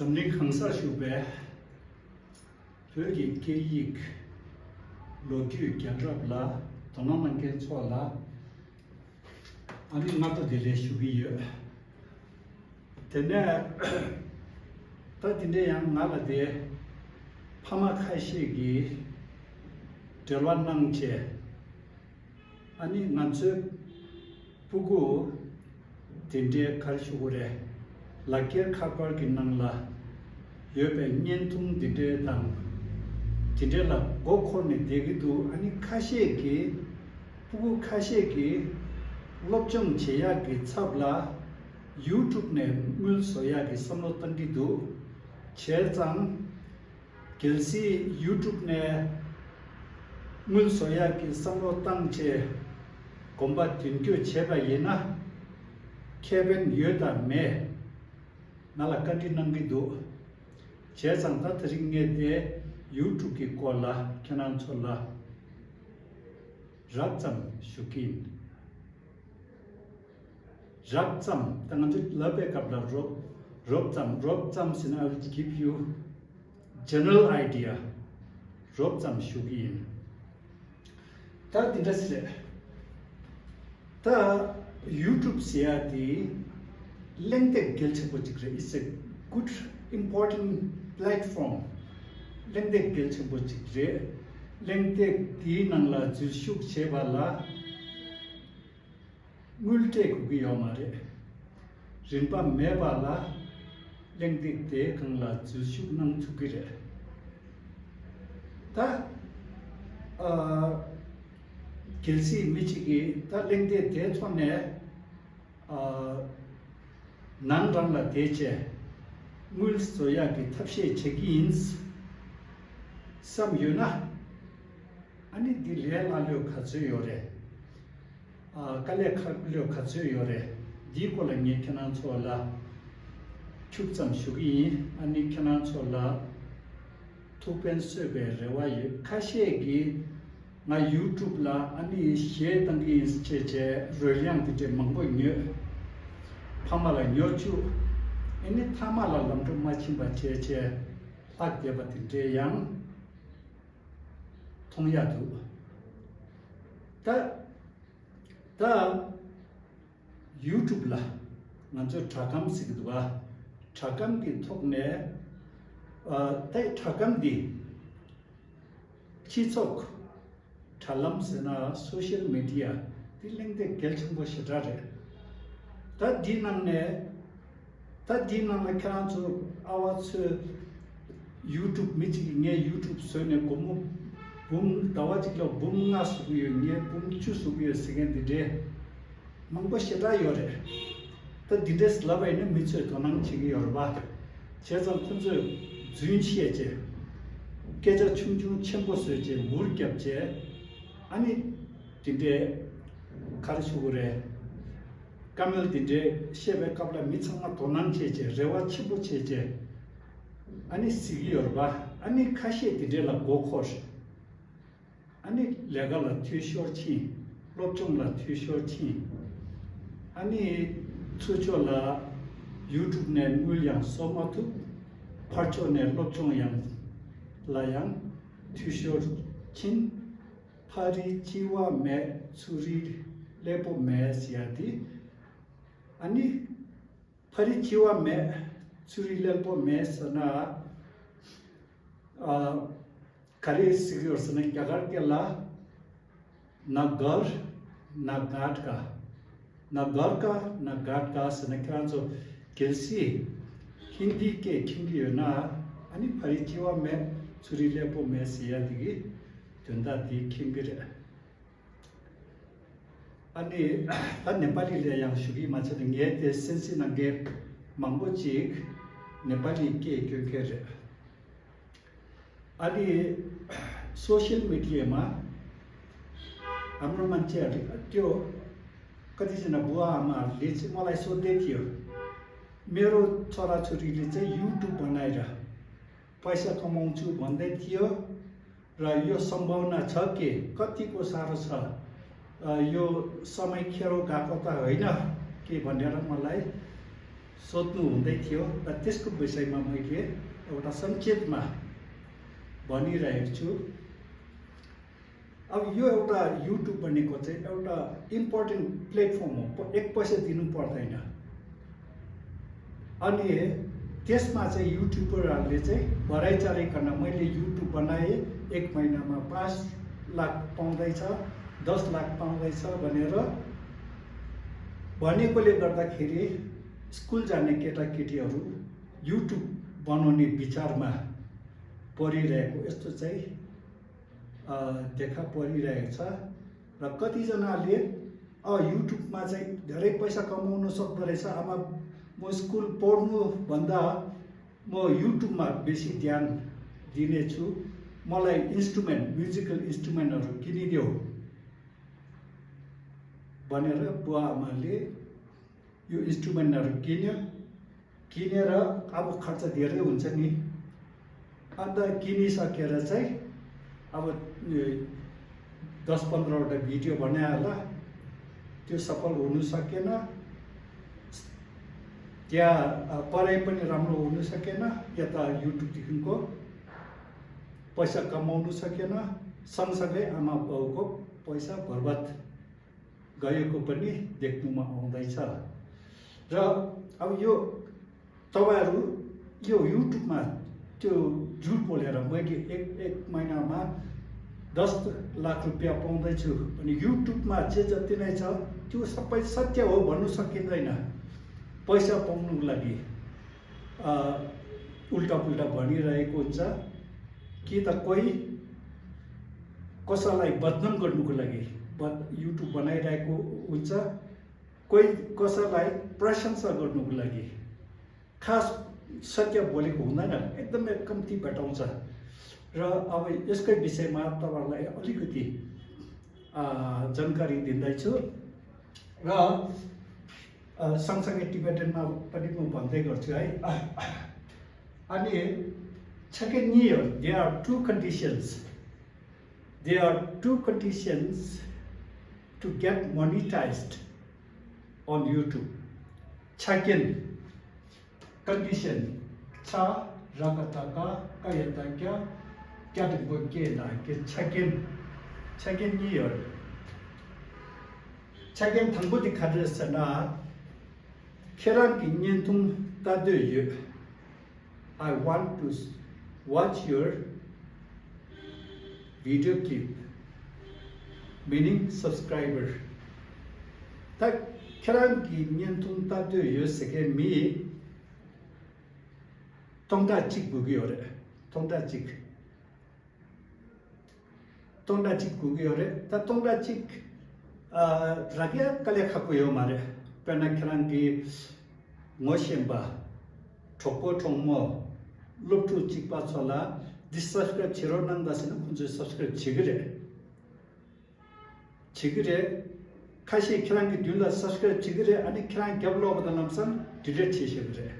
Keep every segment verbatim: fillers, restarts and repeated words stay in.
འཛམ་གླིང་གང་སར་བཞུགས་པའི་བོད་ཀྱི་སྐད་ཡིག་ལོ་རྒྱུས་རྒྱལ་རབས་ལ་དོ་སྣང་གནང་མཁན་ཚོ་ལ་ཨ་ནི་སྔ་དྲོ་བདེ་ལེགས་ཞུ་གི་ཡོད། དེ་ནས་ད་དེ་འདྲ་ཡང་ང་ལ་དེ་ཕ་མ་ཁ་ཤས་ཀྱིས་འབྲེལ་བ་གནང་བྱས། ཨ་ནི་ང་ཚོའི་སྤུ་གུ་དེ་འདྲའི་ག་རེ་ཞུ་དགོས་རེད། ལག་འཁྱེར་ཁ་པར་གྱི་ནང་ལ་ཡོད་པའི་བརྙན་ཐུང་འདི་འདྲའི་དང་། དེ་འདྲའི་ལ་མགོ་འཁོར་ནས་བསྡད་ཀྱི་འདུག་ཨ་ནི་ཁ་ཤས་ཀྱིས་སྤུ་གུ་ཁ་ཤས་ཀྱིས་སློབ་སྦྱོང་བྱེད་ཡག་གི་ཚབ་ལ་ཡུ་ཊུབ་ནས་དངུལ་བཟོ་ཡག་གི་བསམ་བློ་བཏང་གི་འདུག་བྱས་ཙང་། གལ་སྲིད་ཡུ་ཊུབ་ནས་དངུལ་བཟོ་ཡག་གི་བསམ་བློ་བཏང་བྱས་གོམ་པ་མདུན་སྐྱོད་བྱས་པ་ཡིན་ན། ཁེ་ཕན་ཡོད་དམ་མེད་ང་ལ་བཀའ་འདྲི་གནང་གི་འདུག་བྱས་ཙང་ད་དེ་རིང་ངས་དེ་ཡུ་ཊུབ་ཀྱི་སྐོར་ལ་ཁྱེད་རང་ཚོ་ལ་རགས་ཙམ་ཞུ་གི་ཡིན། རགས་ཙམ་ད་ང་ཚོས་ལབ་པའི་སྐབས་ལ་རོབ་རོབ་ཙམ་རོབ་ཙམ་ཟེར་ན། I will give you general idea. རོབ་ཙམ་ཞུ་གི་ཡིན། ད་འདི་འདྲ་ཟེར། ད་ཡུ་ཊུབ་ཟེར་ཡ་དེ་གླེང་སྟེགས་གལ་ཆེན་པོ་ཅིག་རེད། It's a good important platform. གླེང་སྟེགས་གལ་ཆེན་པོ་ཅིག་རེད། གླེང་སྟེགས་དེའི་ནང་ལ་འཛུལ་ཞུགས་བྱས་པ་ལ། དངུལ་སྤྲད་དགོས་ཀྱི་ཡོད་མ་རེད། རིན་པ་མེད་པ་ལ་གླེང་སྟེགས་དེའི་སྒང་ལ་འཛུལ་ཞུགས་གནང་ཐུབ་ཀྱི་རེད། ད་ཨ་གལ་སྲིད་མི་གཅིག་གིས་ད་གླེང་སྟེགས་དེའི་ཐོག་ནས་ཨ་ནང་རང་ལ་བསྡད་བྱས་དངུལ་བཟོ་ཡག་གི་ཐབས་ཤེས་བྱེད་ཀྱི་ཡིན་བསམ་ཡོད་ན། ཨ་ནི་འདི་ལས་སླ་ལོས་ག་ཚོད་ཡོད་རེད། ཨ་དཀའ་ལས་ཁག་ལོས་ག་ཚོད་ཡོད་རེད། འདིའི་སྐོར་ལ་ངས་ཁྱེད་རང་ཚོ་ལ་ཁྱུག་ཙམ་ཞུ་གི་ཡིན། ཨ་ནི་ཁྱེད་རང་ཚོ་ལ་ཐུགས་ཕན་གསོས་པའི་རེ་བ་ཡོད། ཁ་ཤས་ཀྱིས་ང་ཡུ་ཊུབ་ལ་ཨ་ནི་གཞས་བཏང་གི་ཡིན་ཅེས་བྱས་རོལ་དབྱངས་འདི་འདྲའི་མང་པོ་ཉོས། ཕ་མ་ལ་ཉོ་བཅུག་ཨ་ནི་མཐའ་མ་ལ་ལམ་འགྲོ་མ་ཕྱིན་པ་བྱས་བྱས་ལྷག་བསྡད་པ་དེ་འདྲའི་ཡང་མཐོང་ཡག་འདུག་ད་ད་ཡུ་ཊུབ་ལ་ང་ཚོས་དྲ་སྒམ་ཟེར་གྱི་འདུག་ག་དྲ་སྒམ་གྱི་ཐོག་ནས་ཨ་ད་དྲ་སྒམ་འདི་སྤྱི་ཚོགས་དྲ་ལམ་ཟེར་ན་སོ་ཤལ་མི་ཌི་ཡ་འདི་གླེང་སྟེགས་གལ་ཆེན་པོ་ཞེ་དྲག་རེད། ད་འདིའི་ནང་ནས་ད་འདིའི་ནང་ལ་ཁྱེད་རང་ཚོ་ཨ་བ་ཚོས་ཡུ་ཊུབ་མི་གཅིག་གིས་ངས་ཡུ་ཊུབ་བཟོས་ནས་སྒོར་མོ་འབུམ་ཟླ་བ་གཅིག་ལ་འབུམ་ལྔ་བཟོ་གི་ཡོད། ངས་འབུམ་བཅུ་བཟོ་གི་ཡོད་ཟེར་མཁན་འདི་འདྲའི་མང་པོ་ཞེ་དྲག་ཡོད་རེད། ད་འདི་འདྲས་ལབ་པ་ཡིན་ན་མི་ཚོས་དོ་སྣང་བྱེད་ཀྱི་ཡོད་རེད་པ། བྱས་ཙང་ཁོ་ཚོས་རྫུན་བཤད་བྱས། སྐད་ཆ་ཆུང་ཆུང་ཆེན་པོ་བཟོས་བྱས་འུར་བརྒྱབ་བྱས། ཨ་ནི་འདི་འདྲའི་ག་རེ་ཞུ་དགོས་རེད། བཀའ་མོལ་འདི་འདྲའི་བཤད་པའི་སྐབས་ལ་མི་ཚང་མ་དོ་སྣང་བྱས་བྱས་རེ་བ་ཆེན་པོ་བྱས་བྱས། ཨ་ནི་གཟིགས་ཀྱི་ཡོད་རེད་པ། ཨ་ནི་ཁ་ཤས་འདི་འདྲའི་ལ་མགོ་འཁོར། ཨ་ནི་ལས་ཀ་ལ་འཐུས་ཤོར་ཕྱིན། སློབ་སྦྱོང་ལ་འཐུས་ཤོར་ཕྱིན། ཨ་ནི་ཚུར་ཕྱོགས་ལ་ཡུ་ཊུབ་ནས་དངུལ་ཡང་བཟོ་མ་ཐུབ། ཕར་ཕྱོགས་ནས་སློབ་སྦྱོང་ཡང་ལ་ཡང་འཐུས་ཤོར་ཕྱིན། ཕ་རི་གཅིག་པ་མེད་ཚུར་རི་ཀླད་པོ་མེད་ཟེར་ཡ་དེ། ཨ་ནི། ཕ་རི་གཅིག་པ་མེད། ཚུར་རི་ཀླད་པོ་མེད་ཟེར་ན། ཨ། ག་རེ་ཟེར་གྱི་ཡོད་ཟེར་ན་རྒྱ་གར་སྐད་ལ། ན་གར། ན་གར་ཀ་ན་གར་ཀ་ན་གར་ཀ་ཟེར་ན་ཁྱེད་རང་ཚོ་གལ་སྲིད་ཧིན་དིའི་སྐད་མཁྱེན་གྱི་ཡོད་ན། ཨ་ནི་ཕ་རི་གཅིག་པ་མེད་ཚུར་རི་ཀླད་པོ་མེད་ཟེར་ཡ་དེ་གི་དོན་དག་དེ་མཁྱེན་གྱི་རེད། ཨ་ནི་ད་ནེ་པ་ལི་ལ་ཡང་ཞུ་གི་མ་བྱས་ན་ངས་དེ་གསན་གཟིགས་གནང་མཁན་མང་པོ་ཅིག་ནེ་པ་ལིའི་སྐད་སྐྱོན་མཁན་རེད། ཨ་ནི་སོ་ཤལ་མི་ཌི་ཡའི་མ་ཨམ་རོ་མན་ཅེ་རི་ཏིའོ་ཀ་ཏི་ཅི་ན་བུ་ཨ་མ་ལི་ཅི་མ་ལ་སོ་དེ་ཏིའོ་མེ་རོ་ཚོ་ར་ཚོ་རི་ལི་ཅེ་ཡུ་ཊུབ་བ་ན་ཡ་ར་པ་ཤ་ཐོ་མོང་ཆུ་བ་འདེ་ཏིའོ། ར་ཡོ་སམ་བྷ་ཝ་ན་ཆག་གེ་ཀ་ཏི་ཀོ་ས་ར་ས། ཡོ་ས་མའི་ཁེ་རོ་ག་ཀོ་ཏ་ཧའི་ན་ཀེ་བ་འདྲ་ར་མ་ལའི། सोध्नु हुँदै थियो र त्यसको विषयमा मैले एउटा संक्षेपमा भनिरहेको छु। अब यो एउटा YouTube भनेको चाहिँ एउटा इम्पोर्टेन्ट प्लेटफर्म हो, प- एक पैसा दिनु पर्दैन। अनि त्यसमा चाहिँ युट्युबरहरूले चाहिँ बढाइचढाइकन मैले युट्युब बनाएँ, एक महिनामा पाँच लाख पाउँदैछ, दस लाख पाउँदैछ भनेर भनेकोले गर्दाखेरि स्कुल जाने केटाकेटीहरू युट्युब बनाउने विचारमा परिरहेको यस्तो चाहिँ देखा परिरहेको छ। र कतिजनाले युट्युबमा चाहिँ धेरै पैसा कमाउन सक्दो रहेछ, अब म स्कुल पढ्नुभन्दा म युट्युबमा बेसी ध्यान दिनेछु, मलाई इन्स्ट्रुमेन्ट म्युजिकल इन्स्ट्रुमेन्टहरू किनिदेऊ भनेर बुवा आमाले यो इन्स्ट्रुमेन्टहरू किन्यो। किनेर अब खर्च धेरै हुन्छ नि, अन्त किनिसकेर चाहिँ अब दस पन्ध्रवटा भिडियो बनायो होला, त्यो सफल हुनु सकेन। त्यहाँ पढाइ पनि राम्रो हुनु सकेन, यता युट्युबदेखिको पैसा कमाउनु सकेन, सँगसँगै आमा बाउको पैसा बर्बाद गएको पनि देख्नुमा आउँदैछ। र अब यो तपाईँहरू यो युट्युबमा त्यो झुट बोलेर मैले एक एक महिनामा दस लाख रुपियाँ पाउँदैछु भने युट्युबमा जे जति नै छ त्यो सबै सत्य हो भन्नु सकिँदैन। पैसा पाउनुको लागि उल्टापुल्टा भनिरहेको हुन्छ। कि त कोही कसैलाई बदनाम गर्नुको लागि युट्युब बनाइरहेको हुन्छ, कोही कसैलाई प्रशंसा गर्नुको लागि। खास सत्य बोलेको हुँदैन, एकदमै कम्ती भेटाउँछ। र अब यसकै विषयमा तपाईँहरूलाई अलिकति जानकारी दिँदैछु। र सँगसँगै टिबेटनमा पनि म भन्दै गर्छु है। अनि छेकेन near, there are two conditions, there are two conditions to get monetized on YouTube. छेकेन कन्डिसन छ, र क त क, क य त क, क ट ब के न के छेकेन, छेकेन नियर। ཆ་རྐྱེན་དང་པོ་དེ་ག་རེ་རེད་ཟེར་ན། ཁྱེད་རང་གི་བརྙན་ཐུང་ལྟ་འདོད་ཡོད། I want to watch your video clip, meaning subscriber. ད་ཁྱེད་རང་གི་བརྙན་ཐུང་ལྟ་འདོད་ཡོད་ཟེར་མཁན་མི་སྟོང་ཕྲག་གཅིག་དགོས་ཀྱི་ཡོད་རེད། སྟོང་ཕྲག་གཅིག་སྟོང་ཕྲག་གཅིག་དགོས་ཀྱི་ཡོད་རེད། ད་སྟོང་ཕྲག་གཅིག་རག་ཡ་དཀའ་ལས་ཁག་པོ་ཡོད་མ་རེད། དཔེར་ན་ཁྱེད་རང་གི་ངོ་ཤེས་པ། གྲོགས་པོ་གྲོགས་མོ། སློབ་ཕྲུག་གཅིག་པ་ཚོ་ལ་འདི་སབ་སི་ཀ་རེབ་བྱེད་རོགས་གནང་ད་ཟེར་ན་ཁོང་ཚོས་སབ་སི་ཀ་རེབ་བྱེད་ཀྱི་རེད། བྱེད་ཀྱི་རེད། ཁ་ཤས་ཁྱེད་རང་གི་མདུན་ལ་སབ་སི་ཀ་རེབ་བྱེད་ཀྱི་རེད། ཨ་ནི་ཁྱེད་རང་རྒྱབ་ལོག་པ་དང་ལམ་སང་ཌི་ལིཊ་བྱེད་ཤེས་ཀྱི་རེད།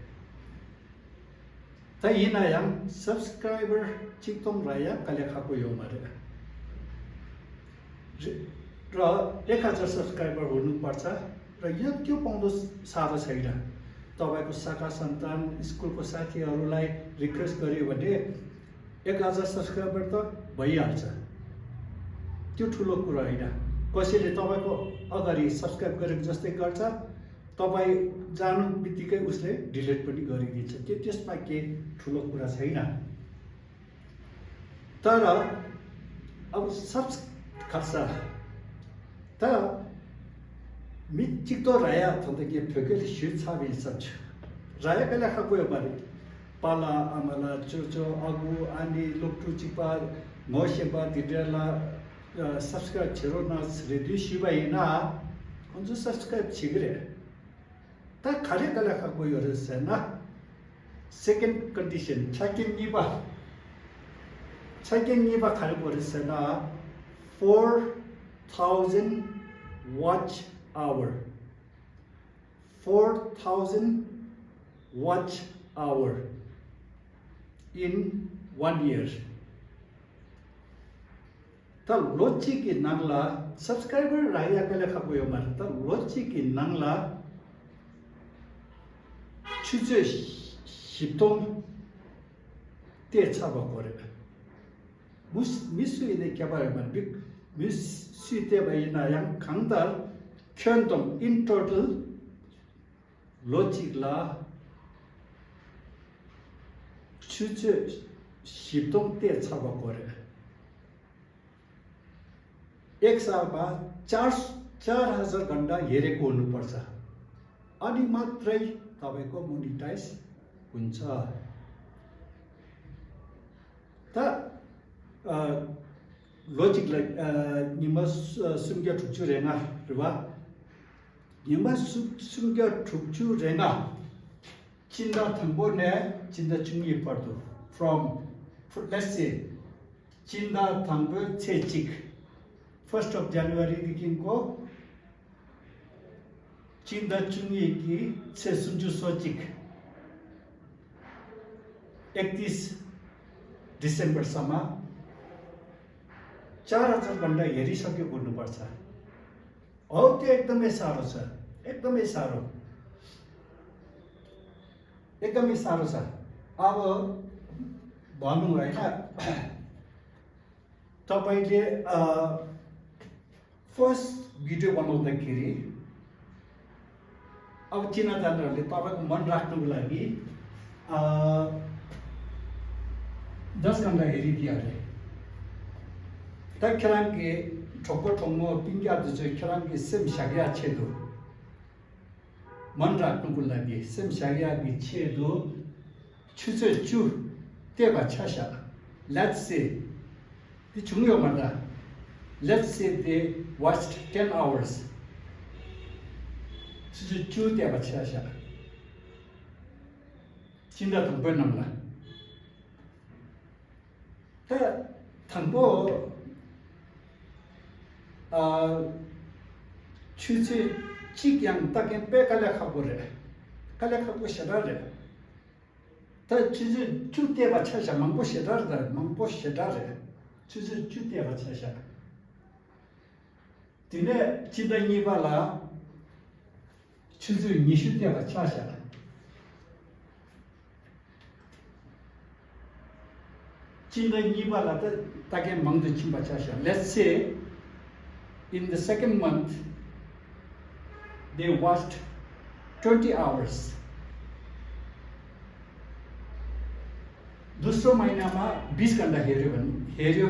ད་ཡིན་ན་ཡང་སབ་སི་ཀ་རའི་བར་གཅིག་སྟོང་རག་ཡ་དཀའ་ལས་ཁག་པོ་ཡོད་མ་རེད། རེད། र एक हजार सब्सक्राइबर हुनुपर्छ र यो त्यो पाउँदो साह्रो छैन। तपाईँको शाखा सन्तान, स्कुलको साथीहरूलाई रिक्वेस्ट गऱ्यो भने एक हजार सब्सक्राइबर त भइहाल्छ। त्यो ठुलो कुरा होइन। कसैले तपाईँको अगाडि सब्सक्राइब गरेको जस्तै गर्छ, तपाईँ जानु बित्तिकै उसले डिलिट पनि गरिदिन्छ। त्यो त्यसमा के ठुलो कुरा छैन। तर अब सब्स खर्च ད་མི་གཅིག་ཏོ་ར་ཡ་ཐོན་ཏེ་ངས་བོད་སྐད་ལ་ཞུས་ཚར་བའི་བསམ་བྱུང་། ར་ཡ་དཀའ་ལས་ཁག་པོ་ཡོད་པ་རེད། པཱ་ལགས་ཨ་མ་ལགས་ཅོ་ཅོ་ཨ་ཁུ་ཨ་ནེ་སློབ་ཕྲུག་གཅིག་པ་ངོ་ཤེས་པ་དེ་འདྲ་ལ་སབ་སི་ཀ་རའིབ་བྱེད་རོགས་གནང་ཟེར་རེ་འདུན་ཞུས་པ་ཡིན་ན་ཁོང་ཚོ་སབ་སི་ཀ་རའིབ་བྱེད་ཀྱི་རེད། ད་ག་རེ་དཀའ་ལས་ཁག་པོ་ཡོད་རེད་ཟེར་ན། སེ་ཀེན་ཌི་ཀོན་ཌི་ཤན་ཆ་རྐྱེན་གཉིས་པ། ཆ་རྐྱེན་གཉིས་པ་ག་རེ་དགོས་རེད་ཟེར་ན། four thousand watch hour, four thousand watch hour in one year. ད་ལོ་གཅིག་གི་ནང་ལ་སབ་སི་ཀ་རའི་བར་རག་ཡ་དཀའ་ལས་ཁག་པོ་ཡོད་མ་རེད། ད་ལོ་གཅིག་གི་ནང་ལ་ ཆུ་ཚོད་བཞི་སྟོང་བལྟས་ཚར་བ་གོ་རེད། མུ་མི་སུ་ཡིན་ནའི་ཁྱད་པར་ཡོད་མ་རེད། མི་མི་སུས་བལྟས་པ་ཡིན་ན་ཡང་གང་ལྟར་ཁྱོན་བསྡོམས་in total ལོ་གཅིག་ལ་ཆུ་ཚོད་བཞི་སྟོང་བལྟས་ཚར་བ་གོ་རེད། एक सालमा चार चार हजार घन्टा हेरेको हुनुपर्छ। अनि मात्रै तपाईँको मोनिटाइज हुन्छ। त अ, ལོ་གཅིག་ལ་ཉི་མ་སུམ་བརྒྱ་དྲུག་ཅུ་རེ་ལྔ་རེད་བ། ཉི་མ་སུམ་སུམ་བརྒྱ་དྲུག་ཅུ་རེ་ལྔ། སྤྱི་ཟླ་དང་པོ་ནས་སྤྱི་ཟླ་བཅུ་གཉིས་བར་དུ། from let's say སྤྱི་ཟླ་དང་པོའི་ཚེས་གཅིག first of January देखिको སྤྱི་ཟླ་བཅུ་གཉིས་ཀྱི་ཚེས་སུམ་ཅུ་སོ་གཅིག इकतीस दिसम्बरसम्म चार हजार घन्टा हेरिसकेको हुनुपर्छ। हौ, त्यो एकदमै साह्रो छ, एकदमै साह्रो, एकदमै साह्रो छ। अब भनौँ होइन, तपाईँले फर्स्ट भिडियो बनाउँदाखेरि अब चिनाजानाहरूले तपाईँको मन राख्नुको लागि दस घन्टा हेरिदियो अरे। ད་ཁྱེད་རང་གི་གྲོགས་པོ་གྲོགས་མོ་སྤུན་ཀྱག་དེ་ཚོས་ཁྱེད་རང་གི་སེམས་བཞག་ཡག་ཆེད་དུ། མན་ར་ཀྲུང་གོ་ལ་གི་སེམས་བཞག་ཡག་གི་ཆེད་དུ་ཆུ་ཚོད་བཅུ་བལྟས་པ་ཆ་བཞག let's say དེ་བྱུང་ཡོད་མ་རེད། Let's say they watched ten hours. ཆུ་ཚོད་བཅུ་བལྟས་པ་ཆ་བཞག་སྤྱི་ཟླ་དང་པོའི་ནང་ལ། ད་དང་པོ། ཨ། ཆུ་ཚོད་གཅིག་ཡང་ལྟ་མཁན་དཔེ་དཀའ་ལས་ཁག་པོ་རེད། དཀའ་ལས་ཁག་པོ་ཞེ་དྲག་རེད། ད་ཆུ་ཚོད་བཅུ་བལྟས་པ་ཆ་བཞག་མང་པོ་ཞེ་དྲག་རེད། ད་མང་པོ་ཞེ་དྲག་རེད། ཆུ་ཚོད་བཅུ་བལྟས་པ་ཆ་བཞག་དེ་ནས་སྤྱི་ཟླ་གཉིས་པ་ལ་ཆུ་ཚོད་ཉི་ཤུ་བལྟས་པ་ཆ་བཞག་སྤྱི་ཟླ་གཉིས་པ་ལ་ད་ལྟ་མཁན་མང་དུ་ཕྱིན་པ་ཆ་བཞག Let's say in the second month they watched twenty hours. दोस्रो महिनामा बिस घन्टा हेऱ्यो भने, हेऱ्यो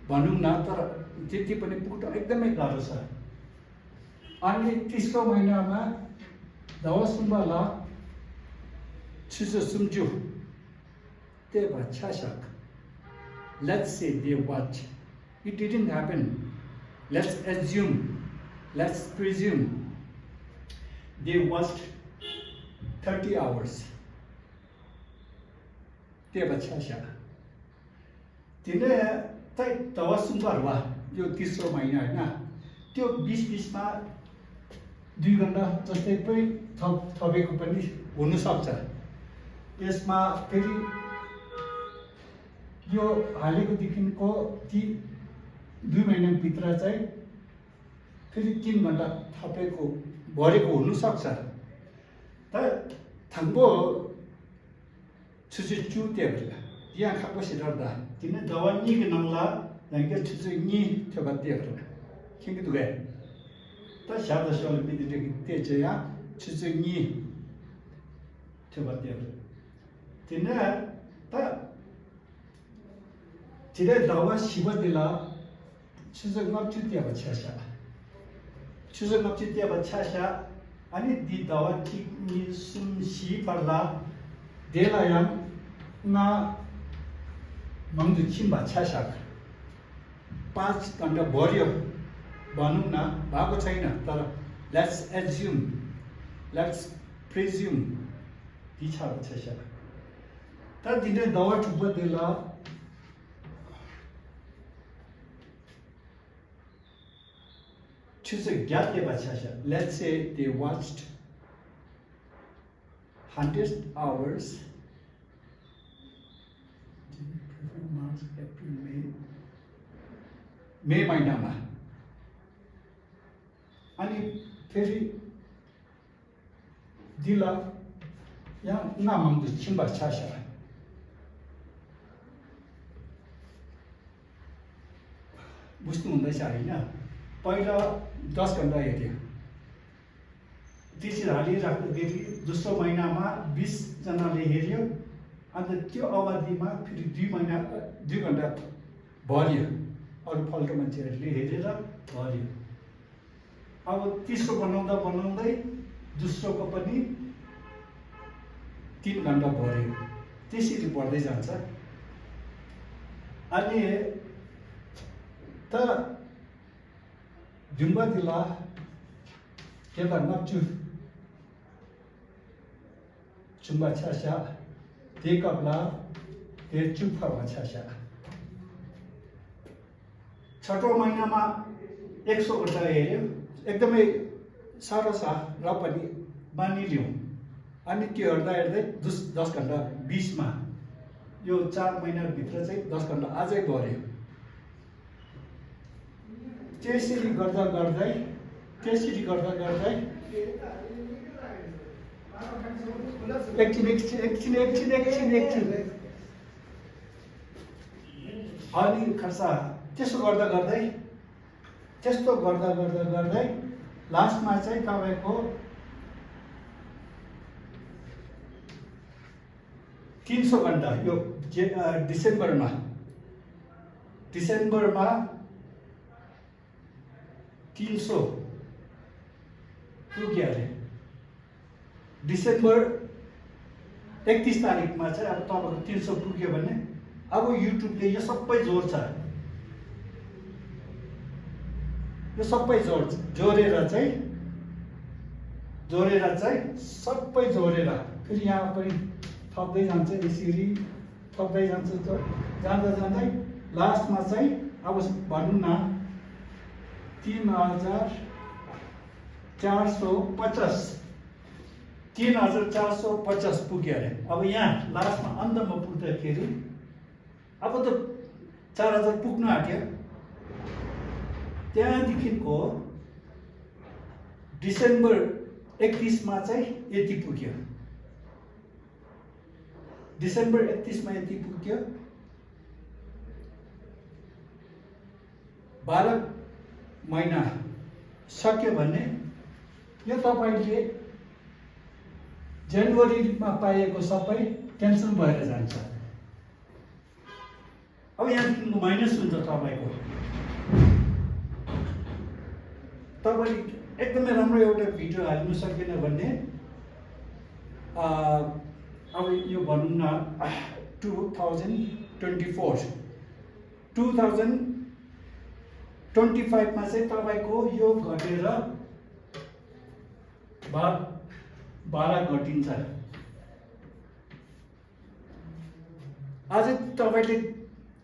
भनौँ न, तर त्यति पनि पुग्न एकदमै गाह्रो छ। अनि तेस्रो महिनामा दवा सुम्बाला छिसो सुम्जु तेबा छाशाक Let's say they watch. It didn't happen. Let's assume. Let's presume. They watched thirty hours. तेबा छाशाक དེ་ནས་ད་ཟླ་བ་གསུམ་པ་རེད་བ། यो तेस्रोमा होइन, होइन? त्यो बिच बिचमा दुई घन्टा जस्तै पनि थप थपेको पनि हुनसक्छ। यसमा फेरि यो हालेकोदेखिको ती दुई महिनाभित्र चाहिँ फेरि तिन घन्टा थपेको, भरेको हुनसक्छ। ད་དང་པོ་ཆུ་ཚོད་བཅུ་བལྟས་པ་རེད། འདི་ཡང་ཁག་པོ་ཞེ་དྲག་རེད། ད་དེ་ནས་ཟླ་བ་གཉིས་ཀྱི་ནང་ལ་ཡང་བསྐྱར་ཆུ་ཚོད་གཉིས་ཐོན་པ་བལྟས་པ་རེད། མཁྱེན་གྱི་འདུག་གས། ད་ཞར་དང་ཞོར་ལ་མི་དེ་འདྲ་གི་བལྟས་བྱས་ཡང་ཆུ་ཚོད་གཉིས་ཐོན་པ་བལྟས་པ་རེད། དེ་ནས་ད། དེ་ནས་ཟླ་བ་བཞི་པ་དེ་ལ་ཆུ་ཚོད་ལྔ་བཅུ་བལྟས་པ་ཆ་བཞག་ཆུ་ཚོད་ལྔ་བཅུ་བལྟས་པ་ཆ་བཞག་ཨ་ནི་འདི་ཟླ་བ་གཅིག་གཉིས་གསུམ་བཞིའི་བར་ལ་དེ་ལ་ཡང་ལྔ་མང་དུ་ཕྱིན་པ་ཆ་བཞག पाँच घन्टा बढ्यो भनौँ न, भएको छैन, तर let's assume, let's presume འདི་ཆགས་པ་ཆ་བཞག་ད་འདི་འདྲའི་ཟླ་བ་དྲུག་པ་འདི་ལ་ཆུ་ཚོད་བརྒྱ་བལྟས་པ་ཆ་བཞག Let's say they watched hundred hours. March, April, May. मे महिनामा अनि फेरि दिल ཡང་སྣ་མང་དུ་ཕྱིན་པར་ཆ་བཞག། बुझ्नु हुँदैछ होइन? पहिला दस घन्टा हेऱ्यो, त्यसरी हालिराख्दाखेरि दोस्रो महिनामा बिसजनाले हेऱ्यो। अन्त त्यो अवधिमा फेरि दुई महिना, दुई घन्टा भर्यो, अरू फाल्टु मान्छेहरूले हेरेर भर्यो। अब तेस्रो बनाउँदा बनाउँदै दोस्रोको पनि तिन घन्टा भर्यो, त्यसरी बढ्दै जान्छ। अनि त ढुङ्गाधिला केदारनाथ चु चुम्बा छास्या, तेकपला ते चुफावा छास्या। छठौँ महिनामा एक सौ घन्टा हेऱ्यो, एकदमै साह्रो छ र पनि मानिलिउँ। अनि त्यो हेर्दा हेर्दै दस दस घन्टा बिचमा यो चार महिनाभित्र चाहिँ दस घन्टा अझै बढ्यो। त्यसरी गर्दा गर्दै, त्यसरी गर्दा गर्दै एकछिन, एकछिन, एकछिन, एकछिन, एकछिन, एकछिन। अनि खर्च, त्यसो गर्दा गर्दै, त्यस्तो गर्दा गर्दा गर्दै लास्टमा चाहिँ तपाईँको तिन सौ घन्टा यो जे-, अ, डिसेम्बरमा, डिसेम्बरमा तिन सौ पुग्यो अरे। डिसेम्बर एकतिस तारिकमा चाहिँ अब तपाईँको तिन सौ पुग्यो भने अब YouTube ले यो सबै जोड्छ। यो सबै जोड-, जोडेर चाहिँ, जोडेर चाहिँ, सबै जोडेर फेरि यहाँ पनि थप्दै जान्छ, यसरी थप्दै जान्छ। ज-, जाँदा जाँदै लास्टमा चाहिँ अब भनौँ न, तिन हजार चार सौ पचास, तिन हजार चार सौ पचास पुग्यो अरे। अब यहाँ लास्टमा अन्तमा पुग्दाखेरि अब त चार हजार पुग्न आँट्यो। त्यहाँदेखिको डिसेम्बर एकतिसमा चाहिँ यति पुग्यो। डिसेम्बर एकतिसमा यति पुग्यो। बाह्र महिना सक्यो भने यो तपाईँले जनवरीमा पाएको सबै क्यान्सल भएर जान्छ। अब यहाँदेखिको माइनस हुन्छ तपाईँको। तपाईँले एकदमै राम्रो एउटा भिडियो हाल्नु सकेन भने, अ, अब यो भनौँ न, two thousand twenty four, two thousand twenty फाइभमा चाहिँ तपाईँको यो घटेर बा-, बाह्र घटिन्छ। अझै तपाईँले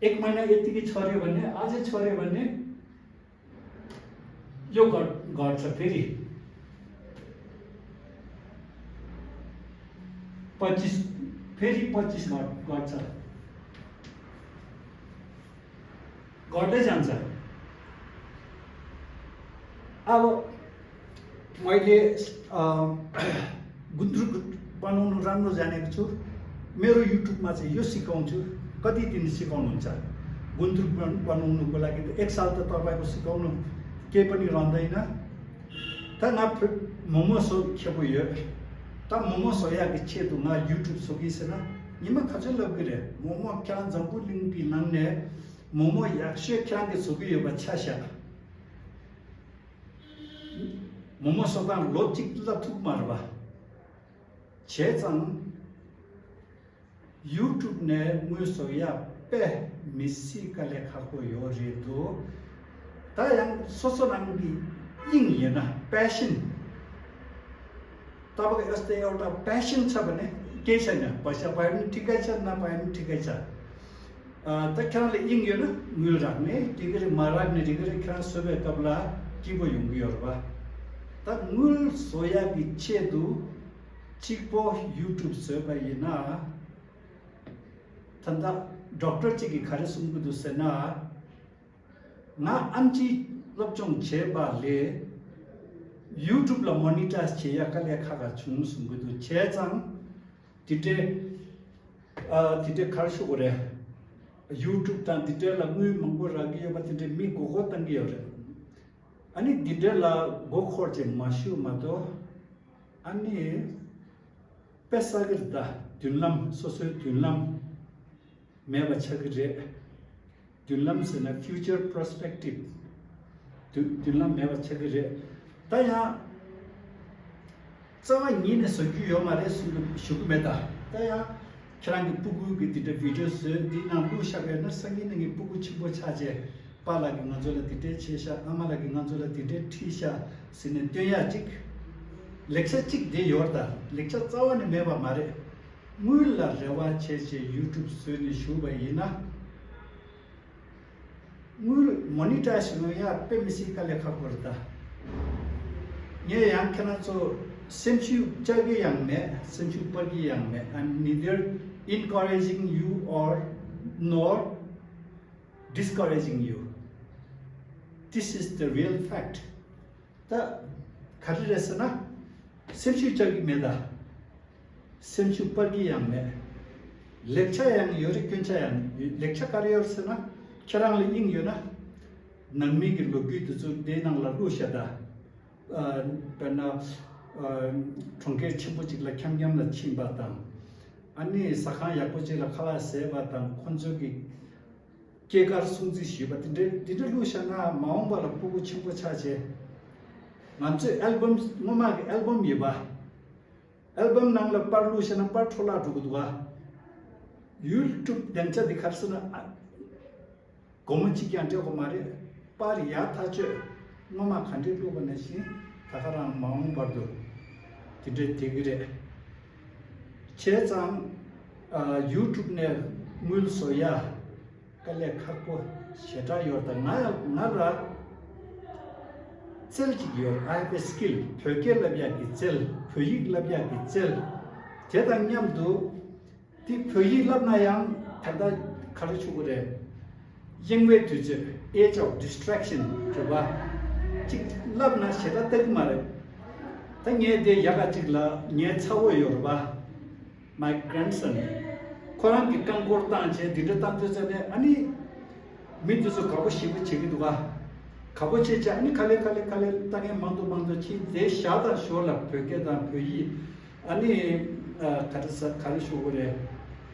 एक महिना यतिकै छोड्यो भने, अझै छोड्यो भने यो घट-, घट्छ फेरि। पच्चिस, फेरि पच्चिस घट-, घट्छ। घट्दै जान्छ। अब मैले, अ, गुन्द्रुक बनाउनु राम्रो जानेको छु। मेरो YouTube मा चाहिँ यो सिकाउँछु। कति दिन सिकाउनुहुन्छ? गुन्द्रुक बन-, बनाउनुको लागि त एक साल त तपाईँको सिकाउनु केही पनि रहँदैन। त nga ph-, momo so khebu yo. Ta momo so ya ki che du nga YouTube so ki se na. Ni ma kha che lo ki re. Momo kya zambu ling pi nang ne. Momo ya she kya ki so ki yo ba cha sha. Momo so ta lo chik la thuk mar ba. Che zang YouTube ནས་དངུལ་བཟོ་ཡག་དཔེ་མི་སྲིད་དཀའ་ལས་ཁག་པོ་ཡོད་རེད་འདུག་ད་ཡང་སོ་སོ་རང་གི་དབྱིངས་ཡིན་ན་པེ་ཤན། ད་བ་གི་ཨེ་སྟེ་ཨོ་ད་པེ་ཤན་ཆགས་པ་ནི་སྐད་ཆ་ཡིན་ན་བ་ཤ་བ་ཡིན་ཁྲི་ཀ་ཆ་ན་བ་ཡིན་ཁྲི་ཀ་ཆ། ད་ཁྱེད་རང་ལ་དབྱིངས་ཡོད་ན་དངུལ་རག་ནས་དེ་ག་རེ་མ་རག་ནས་དེ་ག་རེ་ཁྱེད་རང་བཟོ་བའི་སྐབས་ལ་སྐྱིད་པོ་ཡོང་གི་ཡོད་རེད་པ། ད་དངུལ་བཟོ་ཡག་གི་ཆེད་དུ། གཅིག་པོ་YouTube བཟོས་པ་ཡིན་ན། ད་ལྟ་ཌོག་ཊར་གཅིག་གིས་ག་རེ་གསུང་གི་འདུག་ཟེར་ན། ང་ཨམ་ཆི་སློབ་སྦྱོང་བྱས་པ་ལས་YouTube ལ་མོ་ནི་ཊའི་ཛི་བྱེད་ཡ་དཀའ་ལས་ཁག་ཁག་བྱུང་གསུང་གི་འདུག་བྱས་ཙང་ དེ་འདྲའི་ཨ་དེ་འདྲའི་ག་རེ་ཞུ་དགོས་རེད། ཡུ་ཊུབ་དང་དེ་འདྲའི་ལ་དངུལ་མང་པོ་རག་གི་ཡོད་པ་དེ་འདྲའི་མི་མགོ་སྐོར་བཏང་གི་ཡོད་རེད། ཨ་ནི་དེ་འདྲའི་ལ་མགོ་འཁོར་བྱས་མ་ཞུ་མ་གཏོགས། ཨ་ནི་དཔེ་བསགས་ཀྱི་རེད། ད་མདུན་ལམ་སོ་སོའི་མདུན་ལམ་མེད་པ་ཆགས་ཀྱི་རེད། མདུན་ལམ་ཟེར་ན་future perspective། མདུན་མདུན་ལམ་མེད་པ་ཆགས་ཀྱི་རེད། ད་ཡང་རྩ་བ་ཉིད་ནས་བཟོ་རྒྱུ་ཡོད་མ་རེད་གསུང་གི་ཞུ་གི་མེད། ད་ད་ཡང་ཁྱེད་རང་གི་སྤུ་གུ་གི་དེ་འདྲ་བི་ཌི་ཡོ་བཟོས་འདི་ནང་བླུགས་བཞག་པ་ཡོད་ན་སང་ཉིན་ནས་ངའི་སྤུ་གུ་ཆེན་པོ་ཆགས་རྗེས་པཱ་ལགས་ཀྱིས་ང་ཚོ་ལ་དེ་འདྲས་བྱས་ཤག་ཨ་མ་ལགས་ཀྱིས་ང་ཚོ་ལ་དེ་འདྲས་ཁྲིད་ཤག་ཟེར་ནས་སྟོན་ཡག་ཅིག་ལེགས་ཆ་གཅིག་དེ་ཡོད་རེད། ད་ལེགས་ཆ་རྩ་བ་ནས་མེད་པ་མ་རེད། དངུལ་ལ་རེ་བ་བྱས་བྱས་ཡུ་ཊུབ་བཟོས་ནས་བཞུགས་པ་ཡིན་ན། དངུལ་མོ་ནི་ཊའི་ཛི་ཡོང་ཡག་དཔེ་མི་སྲིད་དཀའ་ལས་ཁག་པོ་རེད་ད། ངས་ཡང་ཁྱེད་རང་ཚོ་སེམས་ཤུགས་བཅག་གི་ཡང་མེད། སེམས་ཤུགས་སྤར་གི་ཡང་མེད། I'm neither encouraging you or nor discouraging you. This is the real fact. ད་ག་རེ་རེད་ཟེར་ན། སེམས་ཤུགས་བཅག་གི་མེད་ད། སེམས་ཤུགས་སྤར་གི་ཡང་མེད། ལེགས་ཆ་ཡང་ཡོད་རེད། སྐྱོན་ཆ་ཡང་ཡོད། ལེགས་ཆ་ག་རེ་ཡོད་ཟེར་ན། ཁྱེད་རང་ལ་དབྱིངས་ཡོད་ན། ནང་མི་གི་ལོ་རྒྱུས་དེ་ཚོ་དེའི་ནང་ལ་བླུགས་ཤག་ད། ཨ་དཔེར་ན་ཨ་གྲོང་ཁྱེར་ཆེན་པོ་ཅིག་ལ་འཁྱམ་འཁྱམ་ལ་ཕྱིན་པ་དང་། ཨ་ནི་ཟ་ཁང་ཡག་པོ་ཅིག་ལ་ཁ་ལག་བཟས་པ་དང་། ཁོ་ཚོ་གི་སྐྱེས་སྐར་སྲུང་བརྩི་ཞུས་པ་དེ་འདྲ་དེ་འདྲ་བླུགས་བཞག་ན་མ་འོངས་པ་ལ་སྤུ་གུ་ཆེན་པོ་ཆགས་རྗེས། ང་ཚོའི་ཨལ་བམ་སྔོན་མ་གི་ཨལ་བམ་ཡོད་པ། ཨལ་བམ་ནང་ལ་པར་བླུགས་བཞག་ན་པར་འཕྲོ་བརླག་འགྲོ་གི་འདུག་ག་ཡུ་ཊུབ་སྡིངས་ཆ་འདི་ག་རེ་ཟེར་ན། ཨ་སྒོར་མོ་གཅིག་ཀྱང་སྤྲད་དགོས་མ་རེད། པར་ཡག་ཐག་ཆོད། སྔོན་མ་ག་འདྲས་བླུགས་པ་ནང་བཞིན་ད་ག་རང་མ་འོངས་བར་དུ་དེ་འདྲས་བསྡད་ཀྱི་རེད། བྱས་ཙང་ཨ་ཡུ་ཊུབ་ནས་དངུལ་བཟོ་ཡ་དཀའ་ལས་ཁག་པོ་ཞེ་དྲག་ཡོད། ད་ང་ང་ལ་རྩལ་ཅིག་ཡོད། I have a skill. བོད་སྐད་བསླབ་ཡག་གི་རྩལ། བོད་ཡིག་བསླབ་ཡག་གི་རྩལ། དེ་དང་མཉམ་དུ་དེ་བོད་ཡིག་བསླབ་ན་ཡང་ད་ལྟ་ག་རེ་ཞུ་དགོས་རེད། གཡེང་བའི་དུས་ཚོད། Age of distraction རེད་པ། ཅིག་བསླབ་ན་ཞེ་དྲག་ལྟ་གི་མ་རེད། ད་ངས་དེ་ཡག་ག་ཅིག་ལ་ངའི་ཚ་བོ་ཡོད་རེད་པ། My grandson. ཁོ་རང་གིས་རྐང་འཁོར་བཏང་བྱས་འདི་འདྲ་བཏང་དུས་ཙམ་ནས། ཨ་ནི་མི་འདི་ཚོ་དགའ་པོ་ཞེ་པོ་བྱེད་ཀྱི་འདུག་ག་དགའ་པོ་བྱེད་བྱས། ཨ་ནི་ག་ལེ་ག་ལེ་ག་ལེ་ལྟ་མཁན་མང་དུ་མང་དུ་ཕྱིན། དེ་ཞར་དང་ཞོར་ལ་བོད་སྐད་དང་བོད་ཡིག་ཨ་ནི་ཨ་ག་རེ་ཟ་ག་རེ་ཞུ་དགོས་རེད།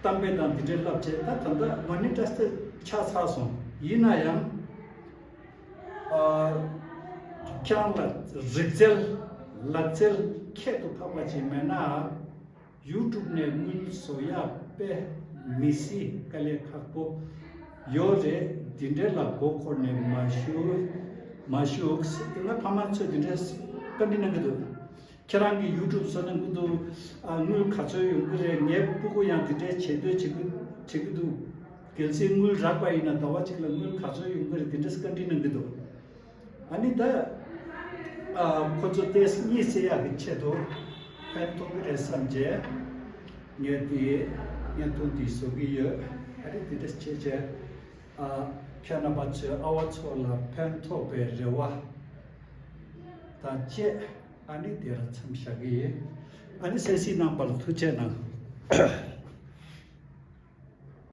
གཏམ་དཔེ་དང་འདི་འདྲའི་བསླབ་བྱས། ད་ད་ལྟ་མོ་ནི་ཊའི་ཛི་ཆགས་ཚར་སོང་། ཡིན་ན་ཡང་ཨ་ཁྱེད་རང་ལ་རིག་རྩལ་ལག་རྩལ་ཁྱད་དུ་འཕགས་པ་ཅིག་མེད་ན། ཡུ་ཊུབ་ནས་དངུལ་བཟོ་ཡག་དཔེ་མི་སྲིད་དཀའ་ལས་ཁག་པོ་ཡོད་རེད། འདི་འདྲའི་ལ་མགོ་འཁོར་ནས་མ་བཞུགས། མ་བཞུགས། དེ་སྔ་ཕ་མ་ཚོས་འདི་འདྲའི་བཀའ་འདྲི་གནང་གི་འདུག་ཁྱེད་རང་གིས་ཡུ་ཊུབ་བཟོ་གནང་གི་འདུག་ཨ་དངུལ་ག་ཚོད་ཡོང་གི་རེད། ངའི་སྤུ་གུ་ཡང་འདི་འདྲའི་བྱེད་འདོད་བྱེད་ཀྱི་བྱེད་ཀྱི་འདུག་གལ་སྲིད་དངུལ་རག་པ་ཡིན་ན་ཟླ་བ་གཅིག་ལ་དངུལ་ག་ཚོད་ཡོང་གི་རེད། འདི་འདྲའི་བཀའ་འདྲི་གནང་གི་འདུག་ཨ་ནི་ད་ཨ་ཁོ་ཚོ་ཏོག་ཙམ་གཉིད་སད་ཡག་གི་ཆེད་དུ་ཕན་ཐོགས་ཀྱི་རེད་བསམ་བྱས། ངས་དེ་བརྙན་ཐུང་འདི་བཟོ་གི་ཡོད། ཨ་ནི་དེ་འདྲ་བྱས་བྱས་ཨ་ཁྱེད་རྣམ་པ་ཚོས་ཨ་བ་ཚོ་ལ་ཕན་ཐོགས་པའི་རེ་བ་དང་བཅས། ཨ་ནི་དེ་ལ་མཚམས་བཞག་གི་ཡིན། ཨ་ནི་གསན་གཟིགས་གནང་བ་ལ་ཐུགས་རྗེ་གནང་།